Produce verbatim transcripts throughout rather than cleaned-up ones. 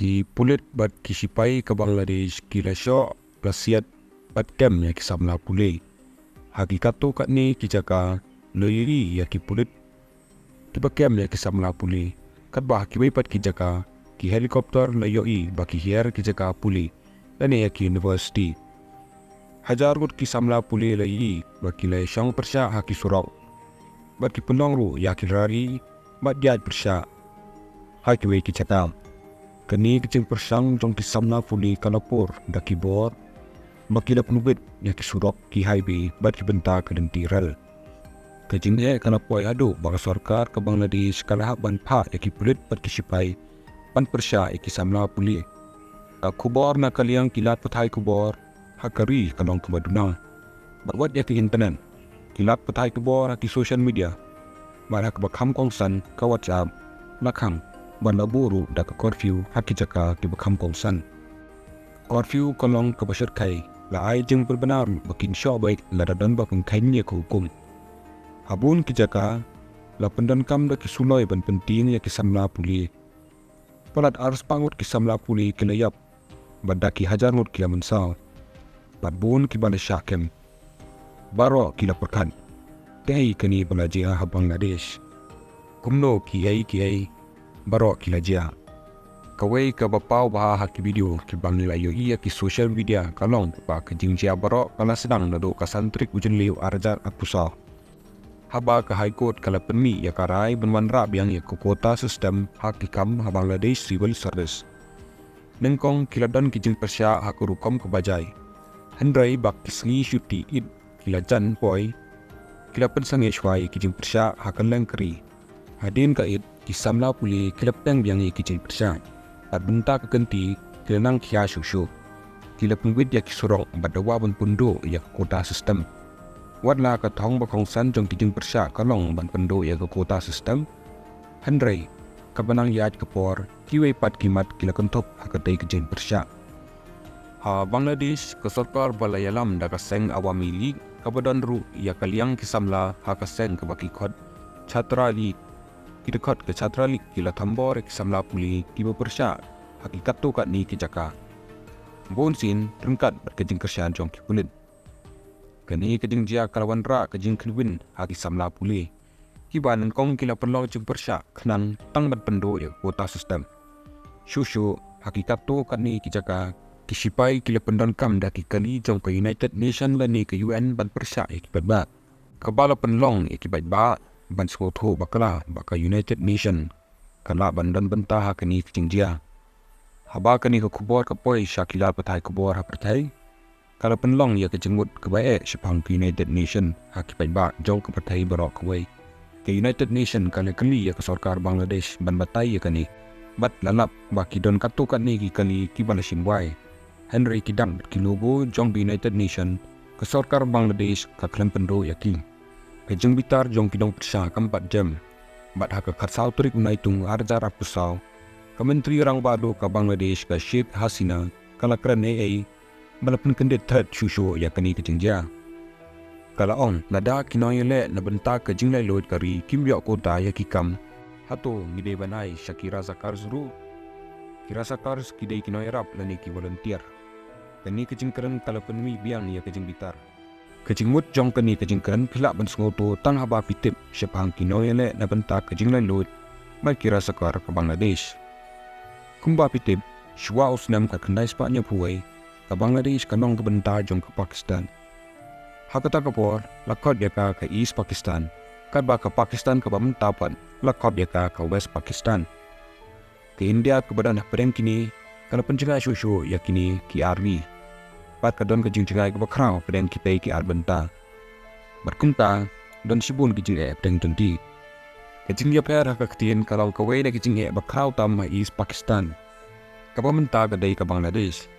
Ki pulit bad ki sipai ka Bangladesh ki la shoh, la siat bad kem ïa ki samla pule. Ha ki katto katne ki jaka la ïohi ïa ki pulit kiba kem ïa ki samla pule. Katba ha kiwei pat ki jaka ki helicopter la ïohi ba ki hiar ki jaka pule lane ïa ki university. Hajar ngut ki samla pule la ïohi ba ki la shong pyrshah ha ki surok bad ki pynlong ruh ïa ki rally bad ïaid pyrshah ha kiwei ki jaka. Kane ka jingpyrshang jong ki samla pule ka la pur da ki bor ba ki la pynwit ïa ki surok, ki highway bad ki bynta ka lynti rel. Ka jingeh ka la poi haduh ba ka sorkar ka Bangladesh ka la hap ban phah ïa ki pulit bad ki sipai ban pyrshah ïa ki samla pule. Ka khubor na ka liang ki lad pathai khubor ha ka ri ka long kaba duna. Bad wat ïa ki internet, ki lad pathai khubor ha ki social media bad ha kaba kham kongsan ka WhatsApp la khang bad la buh ruh da ka curfew ha ki jaka kiba kham kongsan. Curfew ka long kaba shyrkhei, la ai jingpynbna ruh ba kin shoh beit lada don ba pynkheiñ ïa ka hukum. Ha bun ki jaka la pyndonkam da ki suloi ban pyntieng ïa ki samla pule. Palat arspah ngut ki samla pule ki la ïap bad da ki hajar ngut ki la mynsaw. Bad bun kiba la shah kem. Baroh ki la pyrkhat, kaei kane ba la jia ha Bangladesh? Kumno kiei kiei baroh ki la jia? Kawei kaba paw bha ha ki video kiba ngi la ïohi ha ki social media ka long ba ka jingjia baroh ka la sdang naduh ka san tarik u Jylliew arhajar arphew saw, haba ka High Court ka la pynmih ïa ka rai ban wanrah biang ïa ka quota system ha ki kam ha Bangladesh Civil Service. Nyngkong ki la don ki jingpyrshah ha ka rukom kaba jai, hynrei ba ki sngi shuti Eid ki la jan poi, ki la pynsangeh shuwa ïa ki jingpyrshah ha kylleng ka ri. Hadien ka Eid, ki samla pule ki la pdiang biang ïa ki jingpyrshah. Bad bynta ka kynti ki la nang khia shuh shuh. Ki la pynwit ïa ki surok bad dawa ban pynduh ïa ka quota system. Wat la ka thong ba kongsan jong ki jingpyrshah ka long ban pynduh ïa ka quota system, hynrei kaba nang ïaid ka por, kiwei pat ki mat ki la kynthup ha katei ka jingpyrshah. Ha Bangladesh, ka sorkar ba la ïalam da ka seng Awami League kaba don ruh ïa ka liang ki samla ha ka seng kaba ki khot Chhatra League. Ki dkhot ka Chhatra League ki la thombor ïa ki samla pule kiba pyrshah ha ki katto katne ki jaka, bunsien ryngkat bad ka jingkyrshan jong ki pulit. Kane ka jingjia ka la wanrah ka jingkhynwin ha ki samla pule, kiba nyngkong ki la pynlong jingpyrshah khnang tang ban pynduh ïa ka quota system. Shuh shuh ha ki katto katne ki jaka, ki sipai ki la pyndonkam da ki kali jong ka United Nation lane ka U N ban pyrshah ïa ki paidbah. Kaba la pynlong ïa ki paidbah ban sngewthuh bakla ba ka United Nation ka lah ban don bynta ha kane ka jingjia. Haba kane ka khubor ka poi sha ki lad pathai khubor ha pyrthei, ka la pynlong ïa ka jingmut kaba eh shaphang ka United Nation ha ki paidbah jong ka pyrthei baroh kawei. Ka United Nation ka la kylli ïa ka sorkar Bangladesh ban batai ïa kane. Bad la lap ba ki don katto katne ki kali kiba la shim wai. Hynrei ki dak bad ki logo jong ka United Nation, ka sorkar Bangladesh ka khlem pynduh ïa ki. Ka jingbitar jong ki nongpyrshah kam pat jem. Bad ha ka khatsaw tarik u Naitung arhajar arphew saw, ka Myntri Rangbah Duh ka Bangladesh ka Sheikh Hasina ka la kren ei ei ba la pynkyndit thret shuh shuh ïa kane ka jingjia. Ka la ong, lada ki nongïaleh na bynta ka jinglaitluid ka ri kim ïoh quota ïa ki kam, hato ngi dei ban ai sha ki Razakars ruh? Ki Razakars ki dei ki nongïarap lane ki volunteer? Kane ka jingkren ka la pynmih biang ïa ka jingbitar. Ka jingmut jong kane ka jingkren phi lah ban sngewthuh tang haba phi tip shaphang ki nongïaleh na bynta ka jinglaitluid bad ki Razakar ka Bangladesh. Kumba phi tip, shuwa u snem khatkhyndai spah hynñiewphew wei, ka Bangladesh ka long ka bynta jong ka Pakistan. Ha kata ka por la khot ïa ka ka East Pakistan, katba ka Pakistan kaba mynta pat la khot ïa ka ka West Pakistan. Ka India kaba don hapdeng kine ka la pynjngai shuh shuh ïa kine ki ar ri. Bad ka don ka jingjngai kaba khraw hapdeng kitei ki ar bynta. Bad kumta don shibun ki jingeh hapdeng jong ki. Ka jingïapher ha ka ktien ka long kawei na ki jingeh ba khraw tam ha East Pakistan, kaba mynta ka dei ka Bangladesh.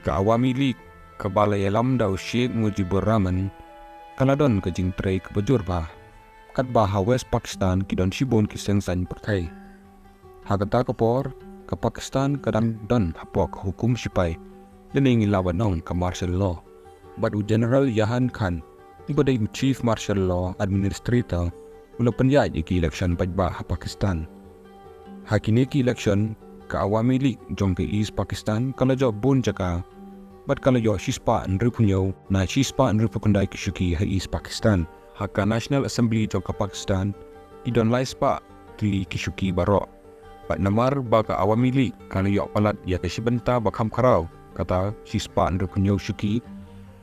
Ka Awami League kaba la ïalam da u Sheikh Mujibur Rahman ka la don ka jingtrei kaba jur bha, katba ha West Pakistan ki don shibun ki seng saiñ pyrthei. Ha kata ka por ka Pakistan ka dang don hapoh ka hukum shipai, lane ngi lah ban ong ka martial law. Bad u General Yahan Khan, uba dei u Chief Martial Law Administrator, u la pynïaid ïa ki election paidbah ha Pakistan. Ha kine ki election ka Awami League jong ka East Pakistan ka la jop bun jaka bad ka la ïoh shispah hynriewphew hynñiew na shispah hynriewphew khyndai ki shuki ha East Pakistan. Ha ka National Assembly jong ka Pakistan ki don lai spah tylli ki shuki baroh. Bad namar ba ka Awami League ka la ïoh palat ïa ka shi bynta ba kham khraw, kata shispah hynriewphew hynñiew shuki,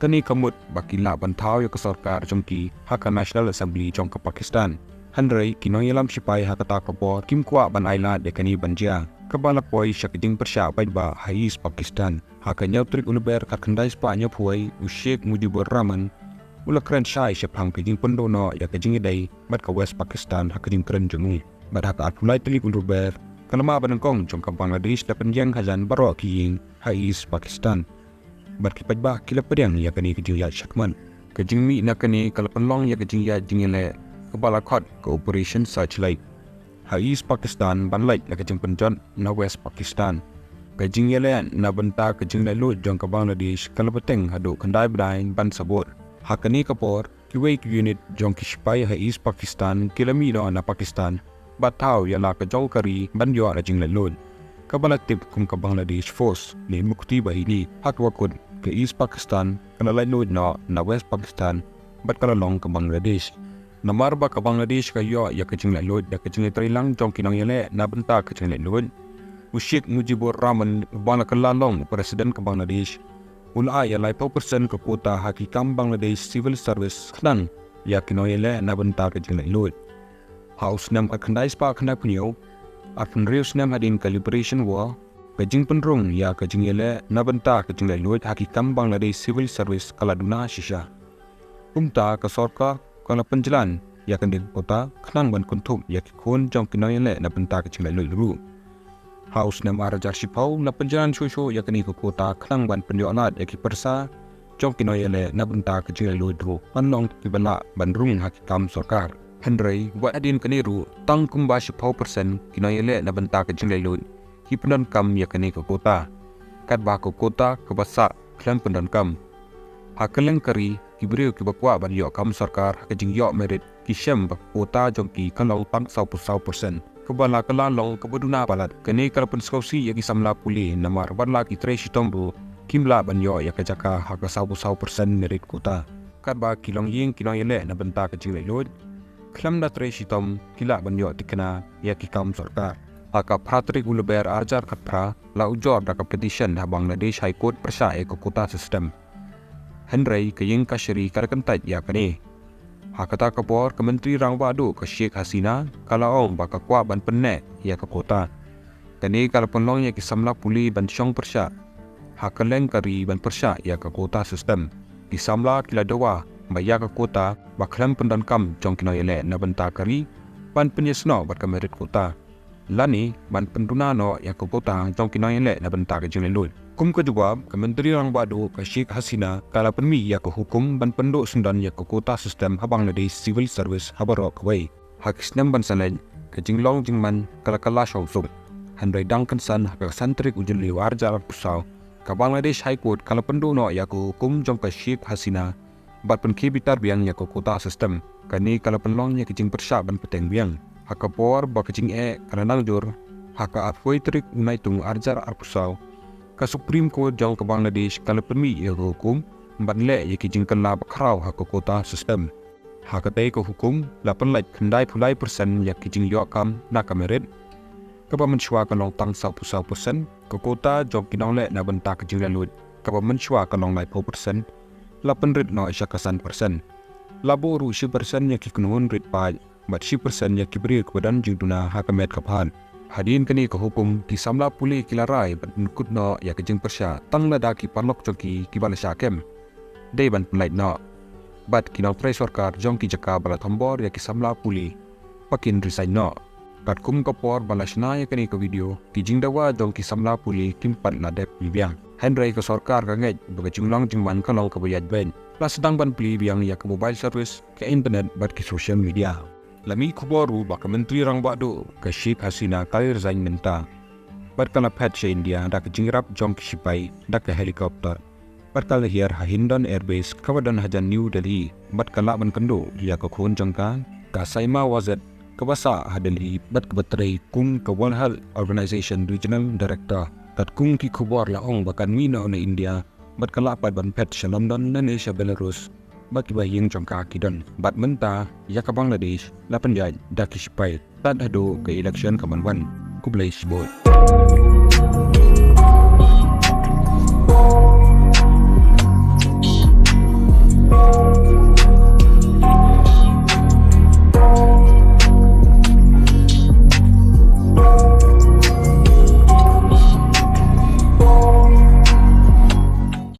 kane ka mut ba ki lah ban thaw ïa ka sorkar jong ki ha ka National Assembly jong ka Pakistan. Hynrei ki nongïalam sipai ha kata ka por kim kwah ban ailad ïa kane ban jia, kaba la poi sha ka jingpyrshah paidbah ha East Pakistan. Ha ka hynñiew tarik u Lber khatkhyndai spah hynñiewphew wei, u Sheikh Mujibur Rahman u la kren shai shaphang ka jingpynduh noh ïa ka jingïadei bad ka West Pakistan ha ka jingkren jong u. Bad ha ka arphew lai tarik u Lber, ka lama ba nyngkong jong ka Bangladesh la pynïeng hajan baroh ki ïing ha East Pakistan. Bad ki paidbah ki la pdiang ïa kane ka jingïaid shakhmat. Ka jingmih na kane ka la pynlong ïa ka jingïaid jingïaleh kaba la khot ka Operation Searchlight ha East Pakistan ban lait na ka jingpynjot na West Pakistan. Ka jingïaleh na bynta ka jinglaitluid jong ka Bangladesh ka la bteng haduh khyndai bnai ban sabut. Ha kane ka por, kiwei ki unit jong ki sipai ha East Pakistan ki la mih noh na Pakistan bad thaw ïa la ka jong ka ri ban ïoh na jinglaitluid, kaba la tip kum ka Bangladesh Force ne Mukti Bahini. Ha kaba kut, ka East Pakistan ka la laitluid noh na West Pakistan bad ka la long ka Bangladesh. Namar ba ka Bangladesh ka ïoh ïa ka jinglaitluid da ka jingïatreilang jong ki nongïaleh na bynta ka jinglaitluid, u Sheikh Mujibur Rahman uba la kylla long u President ka Bangladesh u la ai ïa laiphew percent ka quota ha ki kam Bangladesh Civil Service khnang ïa ki nongïaleh na bynta ka jinglaitluid. Ha u snem khatkhyndai spah khyndaiphew hynñiew, arphew hynriew snem hadien ka Liberation War, ka jingpynrung ïa ka jingïaleh na bynta ka jinglaitluid ha ki kam Bangladesh Civil Service ka la duna shisha. Kumta ka sorkar ka la pynjlan ïa kane ka quota khnang ban kynthup ïa ki khun jong ki nongïaleh na bynta ka jinglaitluid ruh. Ha u snem ar hajar shiphew la pynjlan shuh shuh ïa kane ka quota khnang ban pynïoh lad ïa ki pyrsa jong ki nongïaleh na bynta ka jinglaitluid ruh ban long kiba lah ban rung ha ki kam sorkar. Hynrei wat hadien kane ruh, tang kumba shiphew percent ki nongïaleh na bynta ka jinglaitluid ki pyndonkam ïa kane ka quota, katba ka quota kaba sah khlem pyndonkam. Ha kylleng ka ri, ki briew kiba kwah ban ïoh kam sorkar ha ka jingïoh merit ki shem ba ka quota jong ki ka long tang sawphew saw percent, kaba la kylla long kaba duna palat. Kane ka la pynsngewsih ïa ki samla pule namar wat la ki trei shitom ruh kim lah ban ïoh ïa ka jaka ha ka sawphew saw percent merit quota. Katba ki longïing ki nongïaleh na bynta ka jinglaitluid khlem da trei shitom ki lah ban ïoh thikna ïa ki kam sorkar. Ha ka phra tarik u Lber ar hajar khatphra la ujor da ka petition ha Bangladesh High Court pyrshah ïa ka quota system. Hynrei ka ïing kashari ka la kyntait ïa kane. Ha kata ka por ka Myntri Rangbah Duh ka Sheikh Hasina ka la ong ba ka kwah ban pynneh ïa ka quota. Kane ka la pynlong ïa ki samla pule ban shong pyrshah ha kylleng ka ri ban pyrshah ïa ka quota system. Ki samla ki la dawa ba ïa ka quota ba khlem pyndonkam jong ki nongïaleh na bynta ka ri ban pynïasnoh bad ka merit quota, lane ban pynduna noh ïa ka quota jong ki nongïaleh na bynta ka jinglaitluid. Kum ka jubab, ka Myntri Rangbah Duh ka Sheikh Hasina ka la pynmih ïa ka hukum ban pynduh syndon ïa ka quota system ha Bangladesh Civil Service ha baroh kawei. Ha ki snem ban sa leit, ka jinglong jingman ka la kylla shong suk. Hynrei dang kynsan ha ka san tarik u Jylliew ar hajar arphew saw, ka Bangladesh High Court ka la pynduh noh ïa ka hukum jong ka Sheikh Hasina bad pynkhie bitar biang ïa ka quota system. Kane ka la pynlong ïa ka jingpyrshah ban bteng biang. Ha ka por ba ka jingeh ka la nang jur, ha ka arphew tarik u Naitung ar hajar arphew saw, ka Supreme Court jong ka Bangladesh ka la pynmih ïa ka hukum ban leh ïa ki jingkylla bakhraw ha ka quota system. Ha katei ka hukum la pynlait khyndaiphew lai percent ïa ki jingïoh kam na ka merit, kaba mynshuwa ka long tang sawphew saw percent. Ka quota jong ki nongleh na bynta ka jinglaitluid, kaba mynshuwa ka long laiphew percent, la pynrit noh sha ka san percent. La buh ruh shi percent ïa ki kynhun rit paid bad shi percent ïa ki briew kiba don jingduna ha ka met ka phad. Hadien kane ka hukum, ki samla pule ki la rai ban pynkut noh ïa ka jingpyrshah tang lada ki paralok jong ki kiba la shah kem dei ban pynlait noh. Bad ki nongtrei sorkar jong ki jaka ba la thombor ïa ki samla pule, ba kin resign noh. Katkum ka por ba la shna ïa kane ka video, ki jingdawa jong ki samla pule kim pat la dep plie biang. Hynrei ka sorkar ka ngeit ba ka jinglong jingman ka long kaba ïaid beit. La sdang ban plie biang ïa ka mobile service, ka internet bad ki social media. La mih khubor ruh ba ka Myntri Rangbah Duh ka Sheikh Hasina ka la resign mynta bad ka la phet sha India da ka jingïarap jong ki shipai da ka helicopter. Bad ka la hiar ha Hindon Air Base kaba don hajan New Delhi, bad ka lah ban kynduh ïa ka khun jong ka, ka Saima Wazed, kaba sah ha Delhi bad kaba trei kum ka World Health Organization Regional Director. Katkum ki khubor la ong ba kan mih noh na India bad ka lah pat ban phet sha London lane sha Belarus, ba kiba ïeng jong ka ki don. Bad mynta ïa ka Bangladesh la pynjot da ki sipai tad haduh ka election ka ban wan. Khublei shibun.